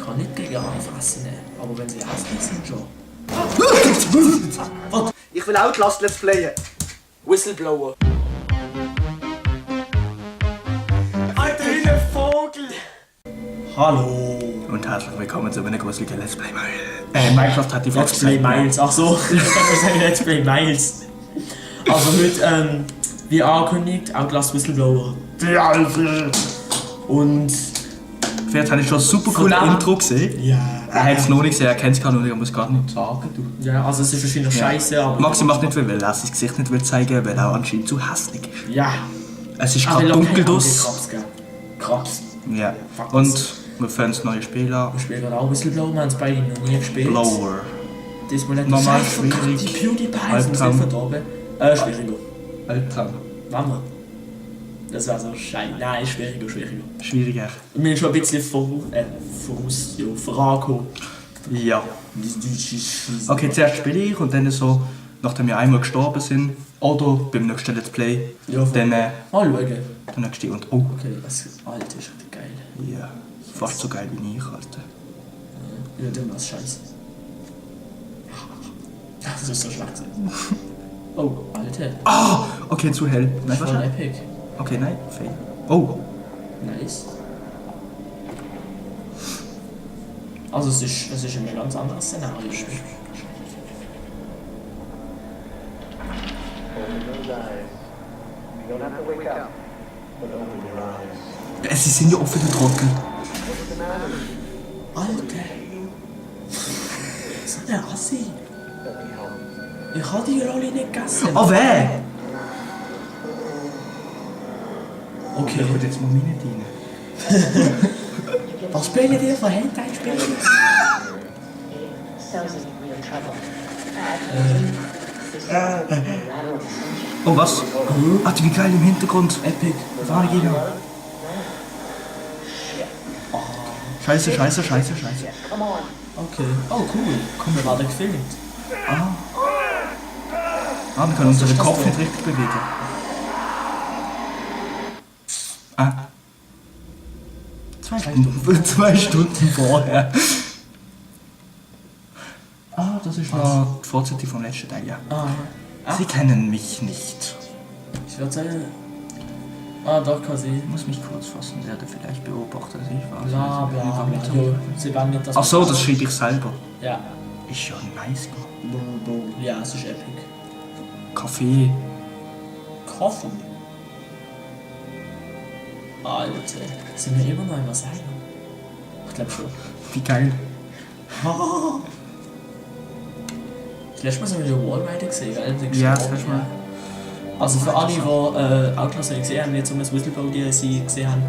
kann nicht gegen anfassen, aber wenn sie hässlich sind schon. Ich will Outlast Let's Playen. Whistleblower. Alter, wie ein Vogel! Hallo. Und herzlich willkommen zu einem gruseligen Let's Play Minecraft hat die Let's Play Miles. Ach so, ich dachte, wir sagen Let's Play Miles. Also heute, wie angekündigt, Outlast Whistleblower. Und Vielleicht habe ich schon ein super cooles Intro gesehen. ja. Er hat es noch nicht gesehen, er kennt es gar nicht, er muss gar nicht sagen. Du. Ja, also es ist wahrscheinlich scheiße, aber. Maxi macht nicht, weil er sein Gesicht nicht will zeigen, weil er auch anscheinend zu hässlich ist. Ja. Es ist gerade dunkel draus. Krabs, gell? Krabs. Ja. Und wir fangen das neue Spiel an. Wir spielen gerade auch Whistleblower, wir haben es beide noch nie gespielt. Blower. Diesmal hat Normal, schwierig. Die PewDiePie sind Albtraum. verdorben. Schwieriger. Albtraum. Wann wir? Das wäre so scheiße. Nein, schwieriger. Schwieriger. Wir sind schon ein bisschen vorangekommen. Ja. Okay, zuerst spiele ich und dann so, nachdem wir einmal gestorben sind, oder beim nächsten Let's Play, Ja, dann mal schauen. der nächste und oh. Okay, das Alter ist richtig geil. Ja. Fast so geil wie ich, Alter. Ja, dann war's scheiße. Das ist so schlecht. Oh, Alter. Ah! Okay, zu hell. Nein, Voll wahrscheinlich. epic. Okay, nein, fail. Oh. Nice. Also es ist ein ganz anderes Szenario. Open those eyes. You don't have to wake up, but open your eyes. Sie sind ja offen, die Trottel. What's the matter? Alter. So eine Assi. Let me help. Ich habe die Rolle nicht gegessen. Oh, wer? Okay. Ich will jetzt mal meine rein. Was spielen die für Hentai-Spiele? Sounds like we're in trouble. Oh, was? Ach, wie geil im Hintergrund. Epic. Wahre Gegner. Scheiße. Come on. Okay. Oh, cool. Komm, wir waren gefilmt. Ah, wir können unseren ist das Kopf da? nicht richtig bewegen. Ah. 2 Stunden. 2 Stunden vorher. Ah, das ist noch die Fortsetzung vom letzten Teil, ja. Ah. Sie kennen mich nicht. Ich würde sagen... Ah, doch, kann sie. Ich muss mich kurz fassen, werde vielleicht beobachtet. Ich weiß Bla, bla, bla. nicht. Jo, sie werden nicht das... Ach so, das schrieb ich selber. Ja. Ist ja nice. Ja, es ist epic. Kaffee. Kaffee? Alter. Sind wir immer noch im Asylum? Ich glaube schon. Wie geil. Das letzte Mal haben wir den Wallrider gesehen, gell? Ja, das letzte Mal. Also für alle, die Outlast nicht gesehen haben, jetzt um das Whistleblower DLC gesehen haben,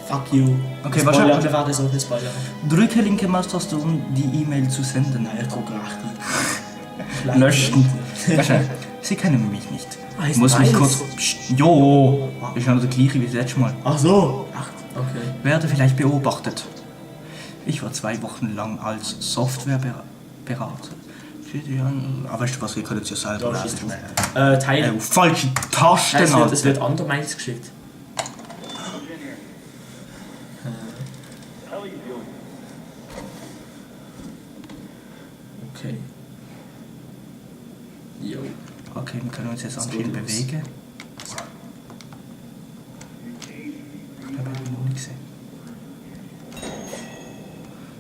fuck you. Okay, Spoiler, wahrscheinlich- wir werden so viel Spoiler. Drücke linke Maustaste, um die E-Mail zu senden. Nein, ich drücke recht. Löschen. Wahrscheinlich. Sie kennen mich nicht. Ich Heißt muss mich Miles? kurz... Psst. Jo! Ist ja noch der gleiche wie das letzte Mal. Ach so. Ach, okay. Werde vielleicht beobachtet. Ich war 2 Wochen lang als Softwareberater. Aber weißt du was, wir können es ja selber Ja, lesen. Teil. Falsche Tasten, Es Alter. wird andermals geschickt. Okay. Jo. Okay, wir können uns jetzt Das anscheinend geht los. bewegen. Ich habe ihn noch nicht gesehen.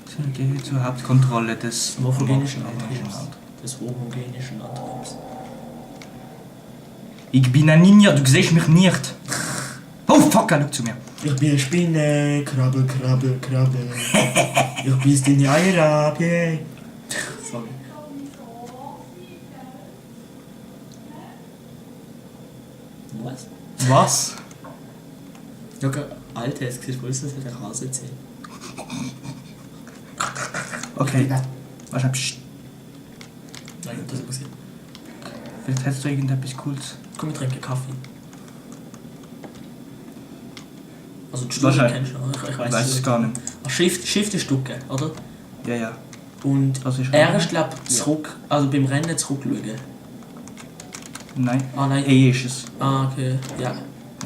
So, gehe zur Hauptkontrolle des Homogenischen homogenischen Antriebs. Antriebs. Des homogenischen Antriebs. Ich bin ein Ninja, du siehst mich nicht. Oh fuck, er schaut zu mir. Ich bin eine Spinne, krabbel. Ich beiß deine Eier ab, yeah. Sorry. Was? Was? Schau, Alter, es sieht aus, als hätte er Hase zählen. Okay. Wahrscheinlich. Nein, das ist gesehen. Vielleicht hättest du irgendetwas Cooles. Komm, wir trinken Kaffee. Also die Stufe Wahrscheinlich. kennst du, oder? Ich Ich weiß es gar nicht. Ach, Shift ist Stucke, oder? Ja, ja. Und Das ist er Rennen. ist, glaube ich, zurück, also beim Rennen zurückschauen. Nein. Ah, nein. E ist es. Ah, okay, ja.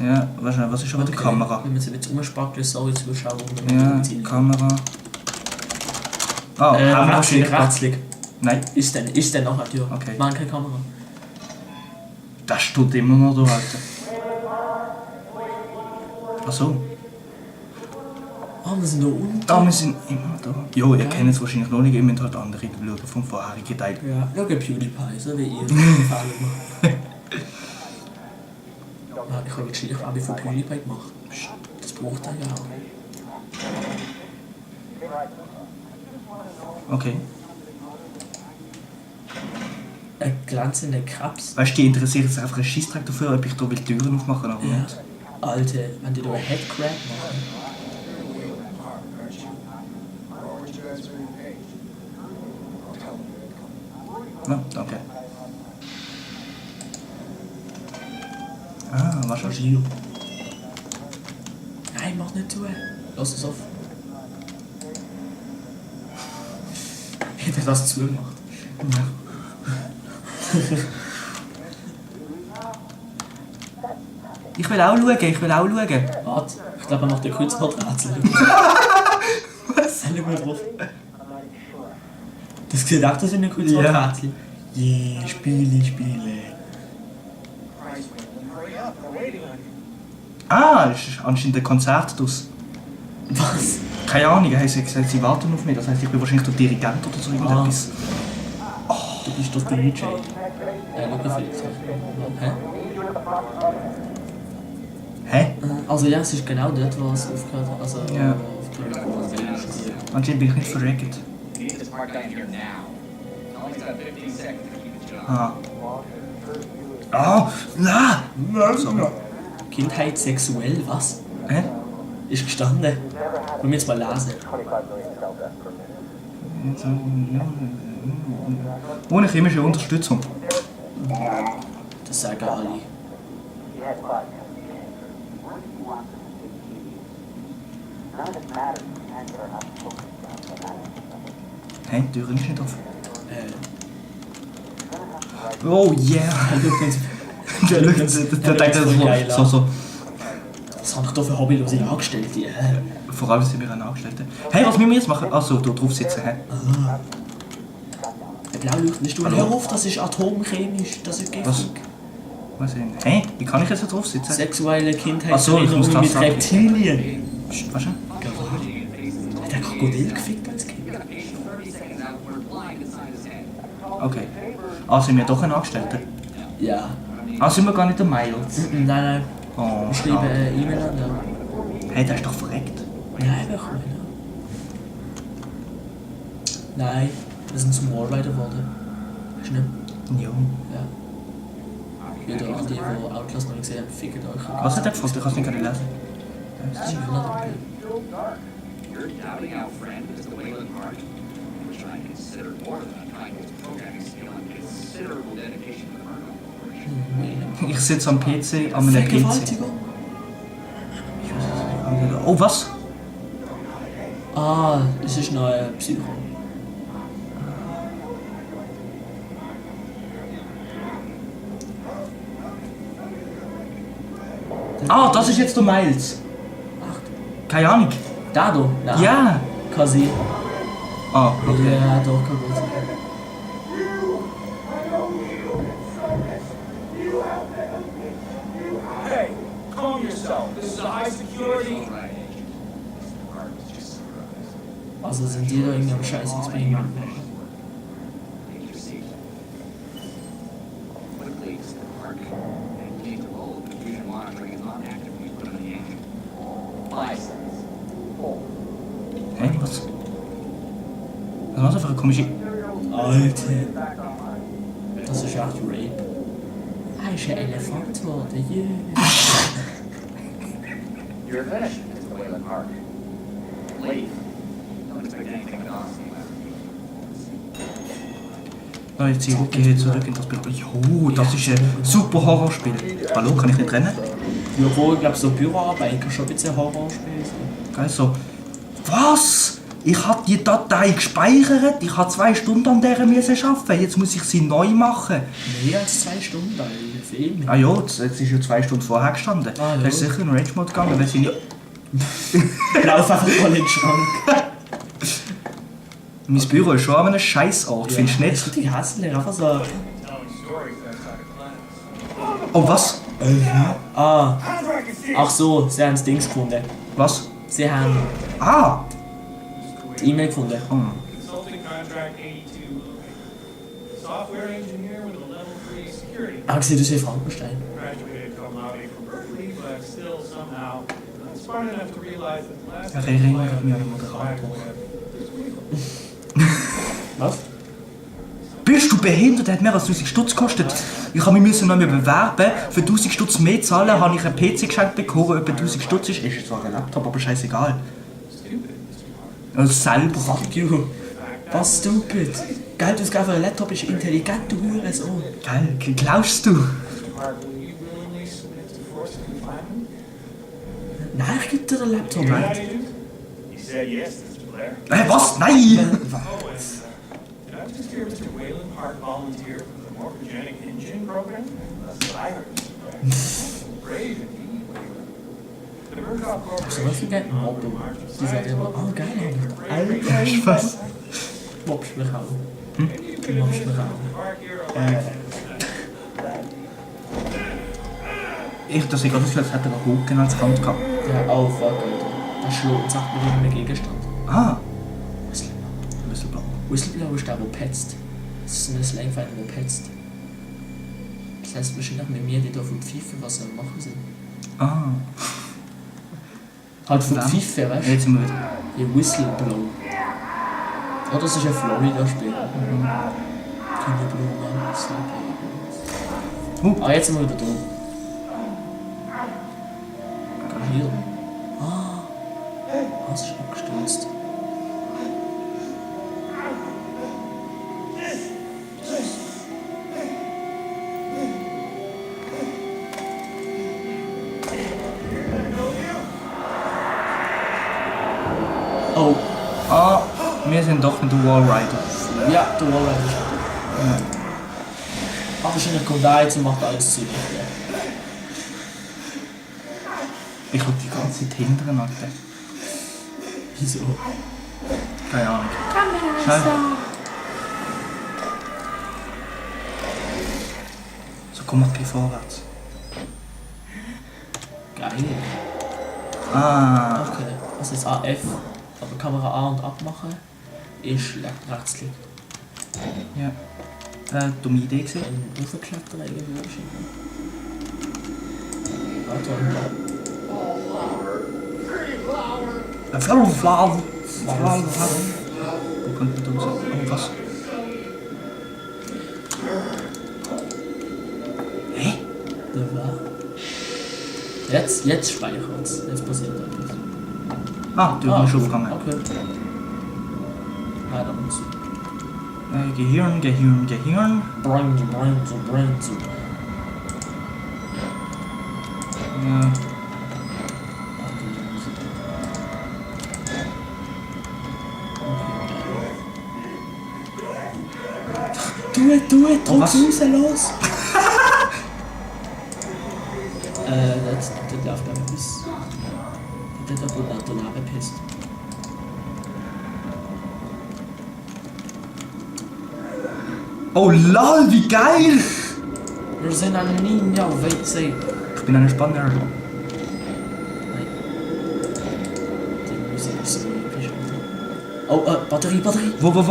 Ja, wahrscheinlich. Was ist aber die Kamera? Wenn wir sie jetzt umspacken, so jetzt Zuschauer. Ja, Kamera. Ah, haben wir Rechtsklick, wahrscheinlich Platz. Rechtsklick. Nein, Ist denn noch eine Tür. Okay. Machen keine Kamera. das steht immer noch da, Alter. Achso. Ah, wir sind da unten. Ah, wir sind immer da. Jo, ihr kennt es wahrscheinlich noch nicht, ihr müsst halt andere schauen vom vorherigen Teil. Ja, schau PewDiePie, so wie ihr. Gefallen mir. Ah, ich habe jetzt ich habe von PewDiePie gemacht. Das braucht er ja auch. Okay. Ein glänzender Krebs. Weißt du, die interessiert sich einfach ein Scheissdreck dafür, ob ich da die Türen aufmachen oder Ja. nicht. Alter, wenn die da einen Headcrab machen. Ja, danke. Ah, was schon? Gio. Nein, mach nicht zu. Lass es auf. Hätte er das zugemacht. Ja. Ich will auch schauen, ich will auch schauen. Warte, ich glaube, er macht ein Kreuzworträtsel. Was? Schau mal drauf. Das sieht auch aus wie ein Kreuzworträtsel. Yeah, Spiele. Ah, es ist anscheinend ein Konzert draus. Was? Keine Ahnung, haben sie gesagt, sie warten auf mich. Das heisst, ich bin wahrscheinlich der Dirigent oder so irgendetwas. Du bist doch der DJ. Schau mal, Hä? Hä? Also ja, es ist genau dort, wo es aufgehört hat. Also Ja. aufgehört hat. Anscheinend bin ich nicht verreckt. Just park down here now. Only got 15 seconds to keep the job. Ah. Ah! Nein! Sorry. Kindheit sexuell, was? Hä? Ist gestanden. Wollen wir jetzt mal lesen? Ohne chemische Unterstützung. Das sagen alle. Hä? Die Türen ist nicht offen. Oh yeah! Der denkt so. Was habe ich da für hobbylose Angestellte? Vor allem sind wir eine Angestellte. Hey, was müssen wir jetzt machen? Achso, da drauf sitzen, hä? Der Blauleuchten ist du. Hallo? Hör auf, das ist atomchemisch, das ist giftig. Was? Was denn? Hä? Wie kann ich jetzt da drauf sitzen? Sexuelle Ach so, ich muss Kindheitserinnerungen das mit sagen. Reptilien. Psst, was denn? Hat der Krokodil gefickt als Kind? 30 seconds out, we're blind inside his head. Okay. Ah, sind wir doch ein Angestellter? Ja. Ah, sind wir gar nicht der Miles? Nein. Oh, Ich schreibe schade. E-Mail an. Ja. Hey, der ist doch verreckt. Nein, wir können. Nein, wir sind zum Wallrider geworden. Weißt du nicht? Jo. Ja. Wieder an die, die Outlast noch nicht gesehen haben, fickt euch. Was hat der gefragt? Ich kann es nicht lesen. Das ist wieder dabei. You're doubting our friend is the Wayland Heart, which I consider more than a kind of programming skill and considerable dedication to the Murdoch. Ich sitze am PC, an einem PC. Vergewaltigung? Oh, was? Ah, es ist noch ein Psycho. Ah, das ist jetzt der Miles. Keine Ahnung. Da da? Nein. Ja. Kann sein. Ah, okay. Ja, doch, kann gut sein. Hey, calm yourself. This is a high security. Also sind die da irgendwie am scheiß Experiment machen. Take your seat. Quickly exit the park and take the roll. Fusion monitoring is not active when you put on the engine. License. Hä, was? Was war das für eine komische... Alter. Das ist echt Rape. Er ist ein Elefant geworden, yeah. You're finished, Mr. Wayland Park. Leave. Don't expect anything but honesty. Ah, jetzt gehe ich zurück in das Bild. Jo, das ist ein super Horrorspiel. Hallo, kann ich nicht rennen? Büro, ich glaube so Büroarbeit kann schon ein bisschen Horrorspiel sein. Geil, so. Was? Ich habe die Datei gespeichert. Ich habe 2 Stunden an der müssen arbeiten. Jetzt muss ich sie neu machen. Mehr als 2 Stunden, Alter. Viel. Ah ja, jetzt ist ja 2 Stunden vorher gestanden. Ah, ja. Da ist sicher in Range Mode gegangen, weil sie nicht... Lauf einfach mal in den Schrank. Mein Büro ist schon an einem Scheißort, findest du Das nicht? ist richtig hässlich, einfach so. Telling stories outside of class. Oh, was? Ah, Contract is here. ach so, sie haben das Dings gefunden. Was? Sie haben Ah! die E-Mail gefunden. Consulting contract 82. Software engineer with a level 3 security. Ah, sieht aus wie Frankenstein. Graduated cum laude from Berkeley, but still somehow not smart enough to realize that the last Erinnert mich an den Moderator. Was? Bist du behindert? Der hat mehr als 1000 Stutz gekostet. Ich habe mich noch mehr bewerben. Für 1000 Stutz mehr zahlen habe ich einen PC geschenkt bekommen, der etwa 1000 Stutz ist. Ist zwar ein Laptop, aber scheißegal. Also selber. Fuck you. Was stupid. Geld ausgeben für einen Laptop ist intelligent, du Hurensohn. Geil, glaubst du? Mark, will you willingly submit to forced confinement? Nein, ich gebe dir den Laptop. Your attitude? He said yes, Mr. Blair. Was? Nein! Oh, and did I just hear Mr. Wayland Hart volunteer for the morphogenic engine program? That's what I heard, Mr. Blair. Brave indeed, Wayland. The Murkoff So was für Geld? Corporation Mobile. on March Die sagen immer, oh geil, Alter. Was? Mobst mich auch. Maybe you could Mobst admit mich that auch. the park here Dass ich gerade das Gefühl hätte, er Hucken als Kant gehabt. Ja, oh fuck, Alter. Das schlägt sagt mir immer Gegenstand. Ah! Whistleblower. Whistleblower. Whistleblower ist der, der petzt. Das ist ein Slang für einen, der petzt. Das heißt wahrscheinlich mit mir, die da von Pfeifen was am machen sind. Ah. Halt von Ja. Pfeifen, weißt du? Jetzt sind wir wieder. Die Whistleblower. Oh, das ist ein Florida-Spiel. Keine Blume, Whistleblower. Ah, jetzt sind wir wieder da. Hier. Ah, was ist abgestürzt? Oh, Ah, wir sind doch mit der Wallrider. ja, der Wallrider ist ja. Ah, wahrscheinlich kommt der jetzt und macht alles zu. Ich schaue die ganze Zeit hindern, Alter. Wieso? Keine Ahnung. Scheiße. So, komm mal ein bisschen vorwärts. Geil. Ah. Okay, das ist AF. Aber Kamera A und abmachen ist Rechtsklick. Ja. Dumme Idee gewesen. Ein Raufklettern irgendwo wahrscheinlich. Ah, toll. Flower. Wo könnte man da raus? Oh, was? Hä? Der war. Jetzt speichert es. Jetzt passiert etwas. Ah, du musst aufgegangen. Okay. Weiter muss. Gehirn. Brain. Ja. Du it, Oh, was? drück's raus, los! Das läuft aber bis. Der hat daneben gepisst. Oh lol, wie geil! Wir sind ein Ninja, wait, say. Ich bin ein Spanner. Nein. Die Musik ist so episch. Oh, Batterie! Wo? Du. Ah,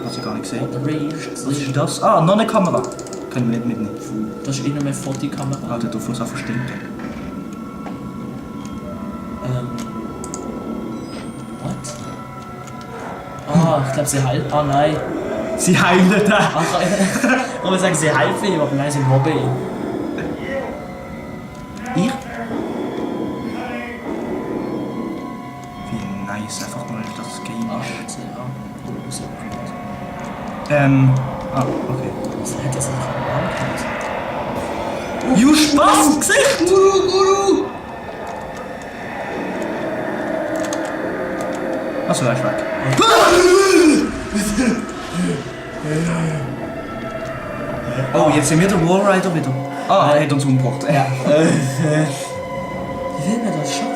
hast du gar nicht gesehen. Batterie Was ist das? Ah, noch eine Kamera. Können wir nicht mitnehmen. Das ist eine Fotokamera. Alter, du musst einfach stinken. What? Ah, ich glaube sie heilt. Ah nein. Sie heilt da! Ach, aber sagen sie helfen ihm, aber nein, sie mobben ihn. Ich? Wie nice einfach mal das Game Ah, ist. jetzt, ja. Du bist ja gut. Okay. Das hätte jetzt nicht am Arm You Spaß! Gesicht! Achso, er ist weg. Oh, jetzt sind wir der Wallrider wieder. Ah, er hat uns umgebracht. Ja. Wie will man das schaffen?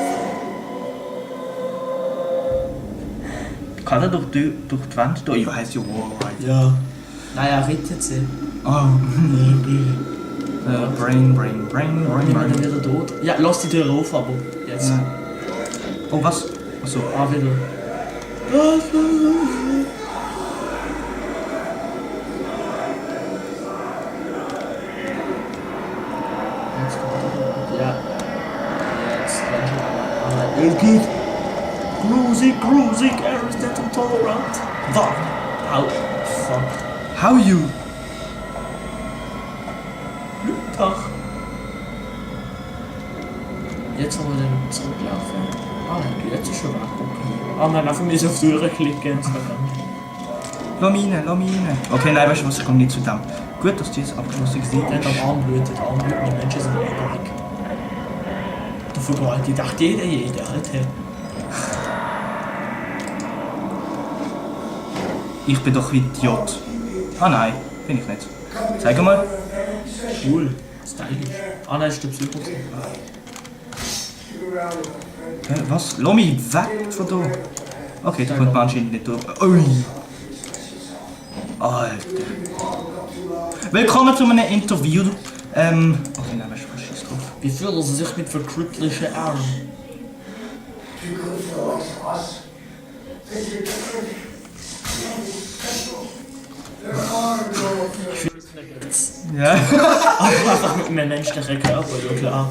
Kann er durch die Wand durch? Ja, heißt ja Wallride. Ja. Naja, rettet sie. Oh. Brain. Ich bin dann wieder tot. Ja, lass die Tür auf, aber jetzt. Ja. Oh, was? Achso. Ah, wieder. Jetzt kommt er. Ja. Jetzt. Es geht. Grusig, er ist nicht intolerant. Fuck. Au. Fuck. How you? Tag. Jetzt haben wir den zurücklaufen. Ah nein, jetzt ist schon weg. Okay. Ah nein, einfach müssen auf die Tür klicken. Lass mich rein. Okay, nein, weißt du was, ich komme nicht zu dem. Gut, dass du jetzt abgeschlossen gesehen Der hat hast. am Arm blutet. Die Menschen sind ehrlich. Du vergewaltigst. Ich dachte jeder, Alter. Ich bin doch wie Idiot. Ah nein, bin ich nicht. Zeig mal. Cool. Stylisch. Ah nein, ist der Psycho. Was? Lass mich weg von da. Okay, da kommt man anscheinend nicht durch. Ui. Alter. Willkommen zu einem Interview. Okay, nein, weißt du, was ist drauf? Wie fühlen sie sich mit verkrüppelten Armen? Ja. Einfach mit einem menschlichen Körper, ja klar.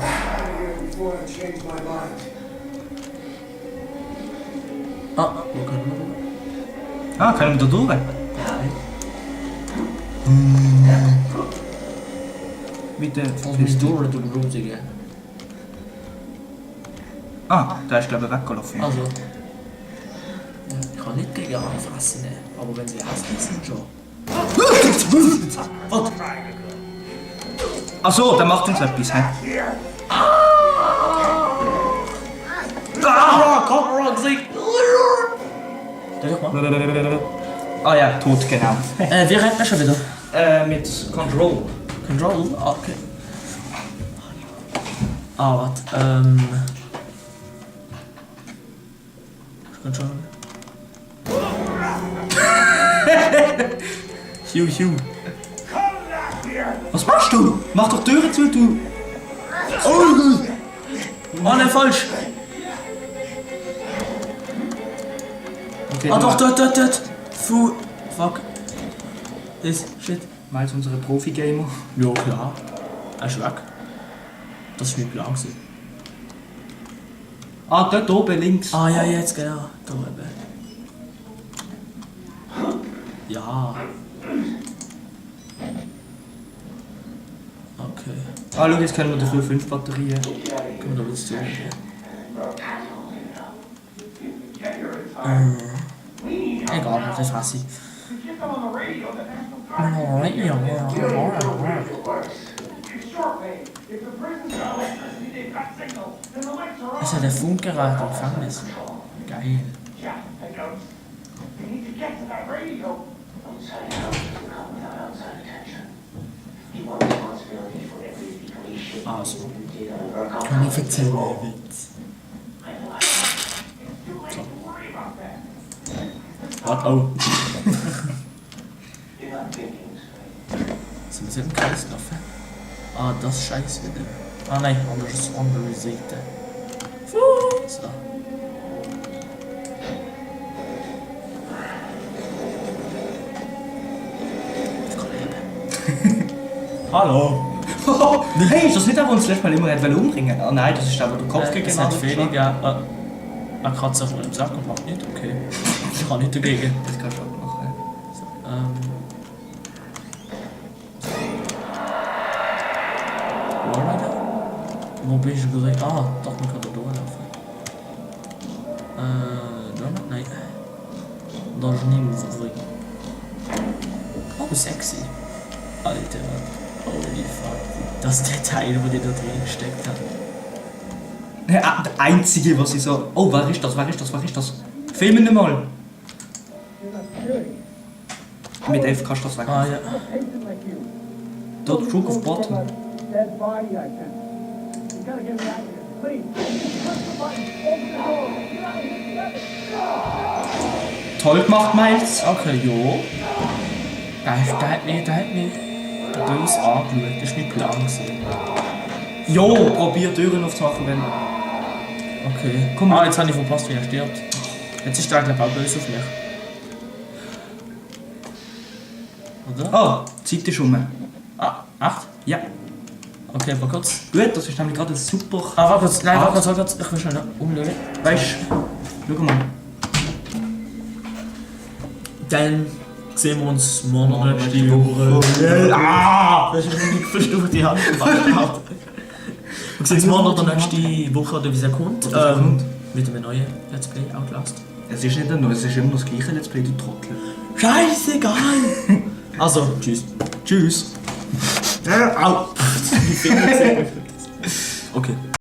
Wo können wir? Können wir da durch? Mit der Also bist du oder du Grusige? Da ist glaube ich weggelaufen. Also. Ja, ich kann nicht gegen anfassen, ne? Aber wenn sie hässlich sind schon. Was? Achso, der macht uns etwas, hä? Kamera Gesicht! Darf ich mal? Ah ja, tot, genau. Wie rennt man schon wieder? Mit Control. Control? Ah, okay. Warte, Control. Hugh. Was machst du? Mach doch Türen zu, du. Oh nein, falsch! Okay, Doch, dort! Fuck. Das, shit. Mal unsere Profi-Gamer. Ja, klar. Er ist weg. Das ist mein Plan gewesen. Dort oben links. Ah ja, jetzt genau. Da oben. Ja. Okay. Schau, jetzt können wir dafür 5 Batterien. Können wir da was tun? Egal, das hasse ich. Das ist ja der Funkgerät im Gefängnis. Geil. Also. Kann ich erzählen, einen Witz? Warte, oh. Sind wir jetzt im Kreis gelaufen? Das ist scheiße wieder. Nein, andere Seite. So. Ich kann leben. Hallo! Hey, ist das nicht der, der uns letztes Mal immer hat umbringen wollte? Nein, das ist der, der den Kopf gegen Es hat Felix, ja. Er kratzt sich im Sack und macht nicht, okay. Ich kann nicht dagegen. Das kannst du auch machen. Wo bist du gleich? Doch, man kann da durchlaufen. Da noch? Nein. Da ist niemand drin. Oh, sexy. Alter. Holy fuck. Das Detail, das die da drin gesteckt hat. Ja, der einzige, was ich so. Oh, wer ist das? Filmen nicht mal! Mit F kannst du das weg. Ja. Dort, drück auf Button. Dead body action. You gotta get me out of here. Please. Push the button. Open the door. Get out of here. Toll gemacht, Miles. Okay, ja. Der hat mich böse angeschaut. Das war mein Plan. Jo, probier Türen aufzumachen, wenn... Okay. Komm mal. Jetzt habe ich verpasst, wie er stirbt. Jetzt ist der, glaube ich, auch böse auf mich. Oder? Ah, die Zeit ist rum. Ah, 8? Ja. Okay, aber kurz. Gut, das ist nämlich gerade ein super... Ah, warte kurz. Nein, warte kurz. Ich will schnell umschauen. Weißt du, schau mal. Dann sehen wir uns morgen nächste Woche. Ah! Das ist nicht verstuft die Hand gemacht. Wir sehen uns morgen oder nächste Woche oder wie es kommt. Mit einem neuen Let's Play Outlast. Es ist nicht nur, es ist immer das gleiche Let's Play, du Trottel. Scheißegal! Also, tschüss. Tschüss. Au! Okay.